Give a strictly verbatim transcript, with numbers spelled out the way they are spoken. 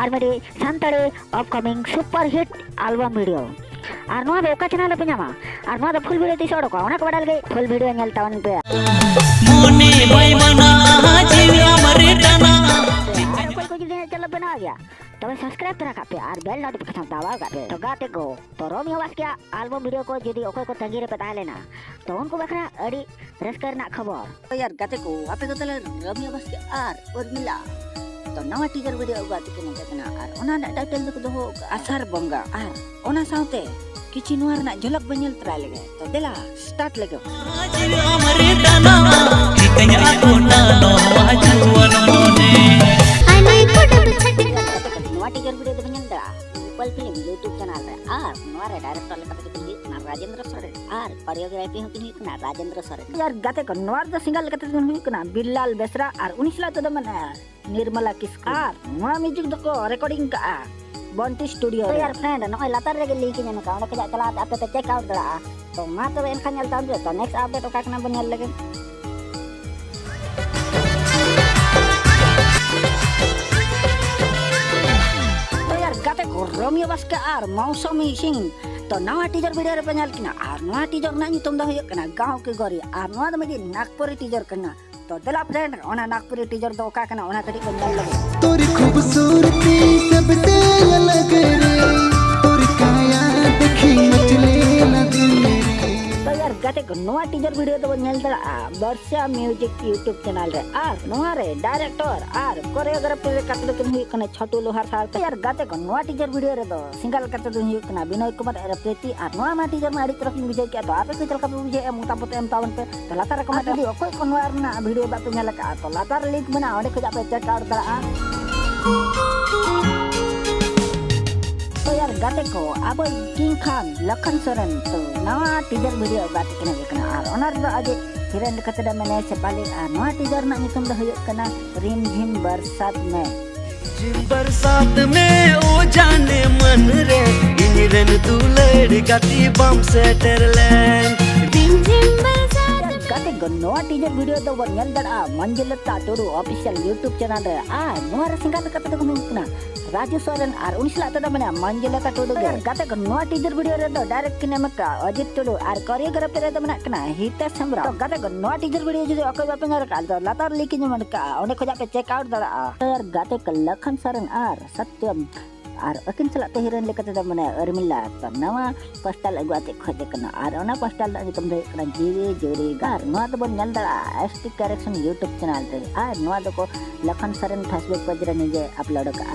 ᱟᱨ ᱢᱤᱫᱴᱤᱡ Santali upcoming super hit album video᱾ ᱟᱨ ᱱᱚᱣᱟ ᱫᱚ ᱚᱠᱟ channel ᱨᱮᱯᱮ ᱧᱟᱢᱟ? ᱟᱨ ᱱᱚᱣᱟ ᱫᱚ full video ᱛᱤᱥ ᱚᱰᱚᱠᱚᱜᱼᱟ? ᱚᱱᱟ ᱠᱚ ᱵᱟᱰᱟᱭ ᱞᱟᱹᱜᱤᱫ full video ᱧᱮᱞ ᱛᱟᱵᱚᱱ ᱯᱮ᱾ ᱢᱚᱱᱮ ᱵᱟᱭ ᱢᱟᱱᱟ, ᱡᱤᱣᱤ ᱟᱢᱨᱮ ᱴᱟᱱᱟ᱾ ᱟᱨ ᱚᱠᱚᱭ ᱠᱚ ᱡᱩᱫᱤ channel ᱯᱮ ᱱᱟᱣᱟ ᱜᱮᱭᱟ, ᱛᱚᱵᱮ subscribe ᱛᱚᱨᱟ ᱠᱟᱜ ᱯᱮ ᱟᱨ bell notification ᱫᱟᱵᱟᱣ ᱠᱟᱜ ᱯᱮ᱾ ᱛᱚ ᱜᱟᱛᱮ ᱠᱚ, ᱛᱚ ᱨᱚᱢᱤᱭᱚ ᱵᱟᱥᱠᱮᱭᱟᱜ album video ᱠᱚ ᱡᱩᱫᱤ ᱚᱠᱚᱭ ᱠᱚ ᱛᱟᱺᱜᱤ ᱨᱮᱯᱮ ᱛᱟᱦᱮᱸ ᱞᱮᱱᱟ, ᱛᱚ ᱩᱱᱠᱩ ᱵᱟᱠᱷᱨᱟ ᱟᱹᱰᱤ ᱨᱟᱹᱥᱠᱟᱹ ᱨᱮᱱᱟᱜ ᱠᱷᱚᱵᱚᱨ᱾ ᱛᱚ ᱭᱟᱨ ᱜᱟᱛᱮ ᱠᱚ, ᱟᱯᱮ ᱠᱚ ᱛᱟᱦᱞᱮ ᱨᱚᱢᱤᱭᱚ ᱵᱟᱥᱠᱮ ᱟᱨ ᱩᱨᱢᱤᱞᱟ ᱛᱚ ᱱᱟᱣᱟ teaser video ᱟᱹᱜᱩ ᱟᱛᱮ ᱠᱤᱱ ᱦᱮᱡ ᱟᱠᱟᱱᱟ, ᱟᱨ ᱚᱱᱟ ᱨᱮᱱᱟᱜ title ᱫᱚᱠᱚ ᱫᱚᱦᱚ ᱟᱠᱟᱫᱼᱟ ᱟᱥᱟᱲ ᱵᱚᱸᱜᱟ᱾ ᱟᱨ ᱚᱱᱟ ᱥᱟᱶᱛᱮ ᱠᱤᱪᱷᱩ ᱱᱚᱣᱟ ᱨᱮᱱᱟᱜ ᱡᱷᱚᱞᱚᱠ ᱵᱚᱱ ᱧᱮᱞ ᱛᱚᱨᱟᱭ ᱞᱮᱜᱮ᱾ ᱛᱚ ᱫᱮᱞᱟ, start ᱞᱮᱜᱮ᱾ ᱡᱤᱣᱤ ᱟᱢᱨᱮ ᱴᱟᱱᱟ, ᱪᱤᱠᱟᱹᱧ ᱟᱠᱚᱴᱟ ᱱᱚᱣᱟ ᱡᱩᱣᱟᱹᱱ ᱢᱚᱱᱮ᱾ ᱟᱭᱢᱟ ᱠᱚ ᱰᱟᱵᱩ ᱪᱷᱟᱹᱴᱤ ᱠᱟᱱᱟ᱾ ᱱᱚᱣᱟ teaser video ᱫᱚᱵᱚᱱ ᱧᱮᱞ ᱫᱟᱲᱮᱭᱟᱜᱼᱟ Rupal Film YouTube channel ᱨᱮ, ᱟᱨ ᱱᱚᱣᱟ ᱨᱮ director ᱞᱮᱠᱟᱛᱮ ᱫᱚᱠᱤᱱ ᱦᱩᱭᱩᱜ ᱠᱟᱱᱟ ᱨᱟᱡᱮᱱᱫᱨᱚ ᱥᱚᱨᱮᱱ, ᱟᱨ choreography ᱦᱚᱸᱠᱤᱱ ᱦᱩᱭᱩᱜ ᱠᱟᱱᱟ ᱨᱟᱡᱮᱱᱫᱨᱚ ᱥᱚᱨᱮᱱ᱾ ᱟᱨ ᱜᱟᱛᱮ ᱠᱚ, ᱱᱚᱣᱟ ᱨᱮᱫᱚ singer ᱞᱮᱠᱟᱛᱮ ᱫᱚᱠᱤᱱ ᱦᱩᱭᱩᱜ ᱠᱟᱱᱟ ᱵᱤᱞᱞᱟᱞ ᱵᱮᱥᱨᱟ, ᱟᱨ ᱩᱱᱤ ᱥᱟᱞᱟᱜ ᱛᱮᱫᱚ ᱢᱮᱱᱟᱭᱟ ᱱᱤᱨᱢᱚᱞᱟ ᱠᱤᱥᱠᱩ᱾ ᱟᱨ ᱱᱚᱣᱟ music ᱫᱚᱠᱚ recording ᱠᱟᱜᱼᱟ ᱵᱚᱱᱴᱤ studio ᱛᱚ ᱨᱮ᱾ ᱭᱟᱨ friend, ᱱᱚᱜᱼᱚᱭ ᱞᱟᱛᱟᱨ ᱨᱮᱜᱮ link ᱤᱧ ᱮᱢ ᱠᱟᱜᱼᱟ, ᱚᱸᱰᱮ ᱠᱷᱚᱱᱟᱜ ᱪᱟᱞᱟᱣ ᱠᱟᱛᱮ ᱟᱯᱮ ᱯᱮ check out ᱫᱟᱲᱮᱭᱟᱜᱼᱟ᱾ ᱛᱚ ᱢᱟ ᱛᱚᱵᱮ ᱮᱱᱠᱷᱟᱱ ᱧᱮᱞ ᱛᱟᱵᱚᱱ ᱯᱮ, ᱛᱚ next update ᱚᱠᱟ ᱠᱟᱱᱟ ᱵᱚᱱ ᱧᱮᱞ ᱞᱮᱜᱮ᱾ ᱛᱚ ᱭᱟᱨ ᱜᱟᱛᱮ ᱠᱚ, ᱨᱚᱢᱤᱭᱚ ᱵᱟᱥᱠᱮ ᱟᱨ ᱢᱳᱣᱥᱚᱢᱤ ᱥᱤᱝ ᱛᱚ ᱱᱟᱣᱟ teaser video ᱨᱮᱯᱮ ᱧᱮᱞ ᱠᱤᱱᱟ, ᱟᱨ ᱱᱚᱣᱟ teaser ᱨᱮᱱᱟᱜ ᱧᱩᱛᱩᱢ ᱫᱚ ᱦᱩᱭᱩᱜ ᱠᱟᱱᱟ ᱜᱟᱸᱣ ᱠᱤ ᱜᱳᱨᱤ, ᱟᱨ ᱱᱚᱣᱟ ᱫᱚ ᱢᱤᱫᱴᱤᱡ ᱱᱟᱜᱽᱯᱩᱨᱤ teaser ᱠᱟᱱᱟ᱾ ᱛᱚ ᱫᱮᱞᱟ friend, ᱚᱱᱟ ᱱᱟᱜᱽᱯᱩᱨᱤ teaser ᱫᱚ ᱚᱠᱟ ᱠᱟᱱᱟ, ᱚᱱᱟ ᱠᱟᱹᱴᱤᱡ ᱵᱚᱱ ᱧᱮᱞ ᱞᱮᱜᱮ᱾ तेरी खूबसूरती सबसे अलग रे, तेरी काया देखी मचले ना दिल रे। ᱛᱚ ᱭᱟᱨ ᱜᱟᱛᱮ ᱠᱚ, ᱱᱚᱣᱟ teaser video ᱫᱚᱵᱚᱱ ᱧᱮᱞ ᱫᱟᱲᱮᱭᱟᱜᱼᱟ ᱵᱚᱨᱥᱟ Music YouTube channel ᱨᱮ, ᱟᱨ ᱱᱚᱣᱟ ᱨᱮ director ᱟᱨ choreography ᱞᱮᱠᱟᱛᱮ ᱫᱚᱠᱤᱱ ᱦᱩᱭᱩᱜ ᱠᱟᱱᱟ ᱪᱷᱳᱴᱩ ᱞᱳᱦᱟᱨ ᱥᱟᱶᱛᱮ᱾ ᱟᱨ ᱜᱟᱛᱮ ᱠᱚ, ᱱᱚᱣᱟ teaser video ᱨᱮᱫᱚ singer ᱞᱮᱠᱟᱛᱮ ᱫᱚ ᱦᱩᱭᱩᱜ ᱠᱟᱱᱟ ᱵᱤᱱᱚᱭ ᱠᱩᱢᱟᱨ ᱨᱮᱯᱨᱮᱛᱤ, ᱟᱨ ᱱᱚᱣᱟ ᱢᱟ teaser ᱢᱟ ᱟᱹᱰᱤ ᱪᱚᱨᱚᱠ ᱤᱧ ᱵᱩᱡᱷᱟᱹᱣ ᱠᱮᱫᱼᱟ᱾ ᱛᱚ ᱟᱯᱮ ᱠᱚ ᱪᱮᱫ ᱞᱮᱠᱟ ᱯᱮ ᱵᱩᱡᱷᱟᱹᱣᱮᱫᱼᱟ, ᱢᱚᱛᱟᱢᱚᱛ ᱮᱢ ᱛᱟᱵᱚᱱ ᱯᱮ᱾ ᱛᱚ ᱞᱟᱛᱟᱨ ᱨᱮ comment ᱟᱨ ᱡᱩᱫᱤ ᱚᱠᱚᱭ ᱠᱚ ᱱᱚᱣᱟ ᱨᱮᱱᱟᱜ video ᱵᱟᱯᱮ ᱧᱮᱞ ᱟᱠᱟᱫᱼᱟ, ᱛᱚ ᱞᱟᱛᱟᱨ ᱨᱮ link ᱢᱮᱱᱟᱜᱼᱟ, ᱚᱸᱰᱮ ᱠᱷᱚᱱᱟᱜ ᱯᱮ check out ᱫᱟᱲᱮᱭᱟᱜᱼᱟ᱾ ᱛᱚ ᱭᱟᱨ ᱜᱟᱛᱮ ᱠᱚ, ᱟᱵᱚ king ᱠᱷᱟᱱ ᱞᱚᱠᱷᱚᱱ ᱥᱚᱨᱮᱱ ᱛᱚ ᱱᱟᱣᱟ teaser video ᱜᱟᱛᱮ ᱠᱟᱱᱟ ᱦᱮᱡ ᱟᱠᱟᱱᱟ, ᱟᱨ ᱚᱱᱟ ᱨᱮᱫᱚ ᱟᱡ heroine ᱞᱮᱠᱟᱛᱮ ᱫᱚ ᱢᱮᱱᱟᱭᱟ ᱥᱮᱯᱟᱞᱤ, ᱟᱨ ᱱᱚᱣᱟ teaser ᱨᱮᱱᱟᱜ ᱧᱩᱛᱩᱢ ᱫᱚ ᱦᱩᱭᱩᱜ ᱠᱟᱱᱟ ᱨᱤᱢ ᱡᱷᱤᱢ ᱵᱟᱨᱥᱟᱛ ᱢᱮ᱾ ᱡᱤᱢ ᱵᱟᱨᱥᱟᱛ ᱢᱮ ᱳ ᱡᱟᱱᱮ ᱢᱟᱱ ᱨᱮ, ᱤᱧ ᱨᱮᱱ ᱫᱩᱞᱟᱹᱲ ᱜᱟᱛᱮ ᱵᱟᱢ ᱥᱮᱴᱮᱨ ᱞᱮᱱ᱾ ᱨᱤᱢ ᱡᱷᱤᱢ ᱵᱟᱨᱥᱟᱛ ᱢᱮ᱾ ᱜᱟᱛᱮ ᱠᱚ, ᱱᱚᱣᱟ ᱴᱤᱡᱟᱨ ᱵᱷᱤᱰᱤᱭᱳ ᱫᱚ ᱵᱚᱱ ᱧᱮᱞ ᱫᱟᱲᱮᱭᱟᱜᱼᱟ ᱢᱚᱧᱡᱩᱞᱚᱛᱟ ᱴᱩᱰᱩ ᱚᱯᱷᱤᱥᱤᱭᱟᱞ ᱭᱩᱴᱩᱵ ᱪᱮᱱᱮᱞ ᱨᱮ᱾ ᱟᱨ ᱱᱚᱣᱟ ᱨᱮ ᱥᱤᱝᱜᱟᱨ ᱞᱮᱠᱟᱛᱮ ᱫᱚ ᱠᱚ ᱦᱩᱭᱩᱜ ᱠᱟᱱᱟ ᱨᱟᱡᱩ ᱥᱚᱨᱮᱱ ᱟᱨ ᱩᱱᱤ ᱥᱟᱞᱟᱜ ᱛᱮᱫᱚ ᱢᱮᱱᱟᱭᱟ ᱢᱚᱧᱡᱩᱞᱚᱛᱟ ᱴᱩᱰᱩ ᱜᱮ᱾ ᱟᱨ ᱜᱟᱛᱮ ᱠᱚ, ᱱᱚᱣᱟ ᱴᱤᱡᱟᱨ ᱵᱷᱤᱰᱤᱭᱳ ᱨᱮᱫᱚ ᱰᱟᱭᱨᱮᱠᱴ ᱠᱤᱱ ᱮᱢ ᱟᱠᱟᱫᱼᱟ ᱚᱡᱤᱛ ᱴᱩᱰᱩ ᱟᱨ ᱠᱳᱨᱤᱭᱳᱜᱨᱟᱯᱷᱤ ᱨᱮᱫᱚ ᱢᱮᱱᱟᱜ ᱠᱤᱱᱟ ᱦᱤᱛᱮᱥ ᱦᱮᱢᱵᱨᱚᱢ᱾ ᱛᱚ ᱜᱟᱛᱮ ᱠᱚ, ᱱᱚᱣᱟ ᱴᱤᱡᱟᱨ ᱵᱷᱤᱰᱤᱭᱳ ᱡᱩᱫᱤ ᱚᱠᱚᱭ ᱵᱟᱯᱮ ᱧᱮᱞ ᱟᱠᱟᱫ ᱫᱚ ᱞᱟᱛᱟᱨ ᱞᱤᱝᱠ ᱤᱧ ᱮᱢ ᱟᱠᱟᱫᱼᱟ, ᱚᱸᱰᱮ ᱠᱷᱚᱱᱟᱜ ᱯᱮ ᱪᱮᱠ ᱟᱣᱩᱴ ᱫᱟᱲᱮᱭᱟᱜᱼᱟ᱾ ᱟᱨ ᱜᱟᱛᱮ ᱠᱚ, ᱞᱚᱠᱷᱚᱱ ᱥᱚᱨᱮᱱ ᱟᱨ ᱥᱚᱛᱭᱚᱢ ᱟᱨ ᱟᱹᱠᱤᱱ ᱥᱟᱞᱟᱜ ᱛᱮ ᱦᱤᱨᱳᱭᱤᱱ ᱞᱮᱠᱟᱛᱮ ᱫᱚ ᱢᱮᱱᱟᱭᱟ ᱩᱨᱢᱤᱞᱟ᱾ ᱛᱚ ᱱᱟᱣᱟ ᱯᱳᱥᱴᱟᱨ ᱟᱹᱜᱩ ᱟᱛᱮ ᱠᱷᱚᱡ ᱟᱠᱟᱱᱟ ᱟᱨ ᱚᱱᱟ ᱯᱳᱥᱴᱟᱨ ᱨᱮᱱᱟᱜ ᱧᱩᱛᱩᱢ ᱫᱚ ᱦᱩᱭᱩᱜ ᱠᱟᱱᱟ ᱡᱤᱣᱤ ᱡᱩᱨᱤ ᱜᱟᱨ᱾ ᱱᱚᱣᱟ ᱫᱚᱵᱚᱱ ᱧᱮᱞ ᱫᱟᱲᱮᱭᱟᱜᱼᱟ ᱮᱥ ᱴᱤ ᱠᱟᱨᱮᱠᱥᱚᱱ ᱭᱩᱴᱩᱵ ᱪᱮᱱᱮᱞ ᱨᱮ᱾ ᱟᱨ ᱱᱚᱣᱟ ᱫᱚᱠᱚ ᱞᱚᱠᱷᱚᱱ ᱥᱚᱨᱮᱱ ᱯᱷᱮᱥᱵᱩᱠ ᱯᱮᱡᱽ ᱨᱮ ᱱᱤᱡᱮ ᱟᱯᱞᱳᱰ ᱟᱠᱟᱫᱼᱟᱭ᱾